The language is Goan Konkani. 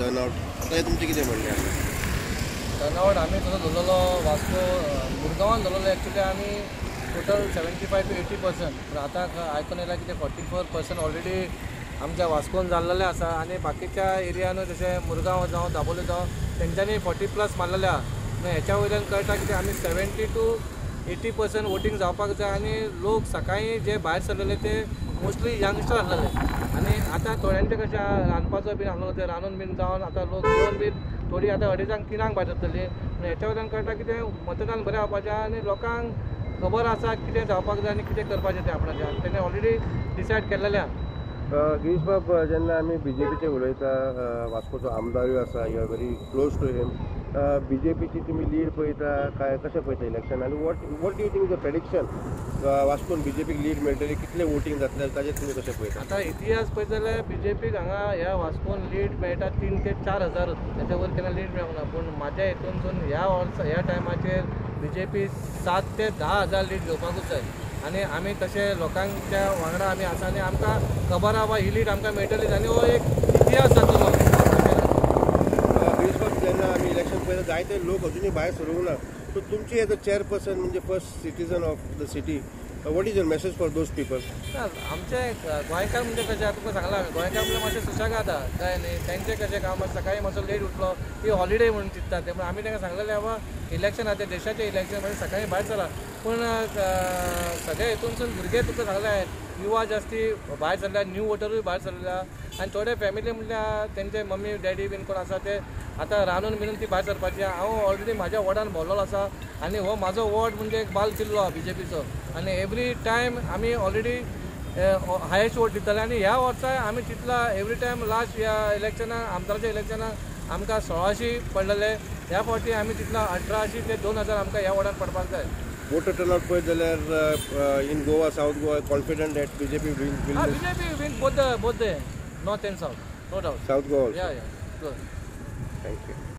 turnout. आतां तुमचें कितें म्हणणें आसा? टर्नआवट आमी तसो धरलेलो वास्को मुरगांवान धरलेलो एक्चुली आमी टोटल 75 to 80%, पूण आतां आयकून येयला की ते 44% ऑलरेडी आमच्या वास्कोन जाल्लेले आसा आनी बाकीच्या एरियानूय जशें मुरगांव जावं दाबोली जावं तेंच्यांनी 40+ मारलेले आहा. हेच्या वयल्यान कळटा की आमी 70 to 80% voting जावपाक जाय आनी लोक सकाळीं जे भायर सरलेले ते मोस्टली यंगस्टर आसलेले आनी आतां थोड्यांचे कशें रांदपाचो बीन आसलो ते रांदून बीन जावन आतां लोक जेवन बीन थोडी आतां 2:30 3 भायर सरतली. पूण हेच्या वयल्यान कळटा की तें मतदान बरें जावपाचें आनी लोकांक खबर आसा कितें जावपाक जाय आनी कितें करपाचें तें आपणाचें आनी तेणें ऑलरेडी डिसायड केल्लेलें आहा. गिरीश बाब, जेन्ना आमी बीजेपीचे उलयता, वास्कोचो आमदारूय आसा, you are very close to him, बीजेपीची तुमी लीड पळयता काय कशें पळयता इलेक्शन आनी what do you think the prediction वास्कोन बीजेपीक लीड मेळटली, कितले वोटींग जातलें ताजेर तुमी कशें पळयता? आतां इतिहास पळयत जाल्यार बीजेपीक हांगा ह्या वास्कोन लीड मेळटा 3 ते 4 हजार, ताच्या वयर केन्ना लीड मेळूंक ना. पूण म्हाज्या हितूनसून ह्या वर्सा ह्या टायमाचेर बीजेपी 7 ते 10 हजार लीड घेवपाकूच जाय आनी आमी तशें लोकांच्या वांगडा आमी आसा आनी आमकां खबर आहा ही लीड आमकां मेळटलीच आनी हो एक इतिहास जातलो. गिरीश बाब, जेन्ना आमी इलेक्शन पळयता जायते लोक अजुनूय भायर सरूंक ना, सो तुमची एज अ चेअरपर्सन म्हणजे first citizen of the city, what is your message for those people? आमचे गोंयकार म्हणजे कशें तुका सांगलां हांवें, गोंयकार म्हणजे मातशें सुशेगाद आहा, काय न्ही, तेंचें कशें काम सकाळीं मातसो लेट उठलो की हॉलिडे म्हणून चिंतता ते. पूण आमी तांकां सांगलेलें बाबा इलेक्शन आहा तें देशाचें इलेक्शन म्हणजे सकाळीं भायर सरा. पूण सगळे हितूनसून भुरगे तुका सांगले हांवें युवा जास्ती भायर सरल्या, न्यू वोटरूय भायर सरल्या आनी थोडे फॅमिली म्हणल्यार तेंचे मम्मी डॅडी बीन कोण आसा ते आतां रांदून बिनून ती भायर सरपाची. हांव ऑलरेडी म्हाज्या वॉर्डान भोंवलोलो आसा आनी हो म्हाजो वॉर्ड म्हणजे एक बाल किल्लो आहा बीजेपीचो आनी एवरी टायम आमी ऑलरेडी हायेस्ट वोट दिताले आनी ह्या वर्सा आमी चिंतला एवरी टायम लास्ट ह्या इलेक्शनाक आमदाराच्या इलेक्शनाक आमकां 1600 पडलेले, ह्या फावटी आमी चिंतला 1800 ते 2000 आमकां ह्या वॉर्डान पडपाक जाय. वोटर टर्नआउट पळयत जाल्यार in Goa, South Goa confident that BJP win? BJP win both the north and south, no doubt. South Goa. Yeah yeah, thank you.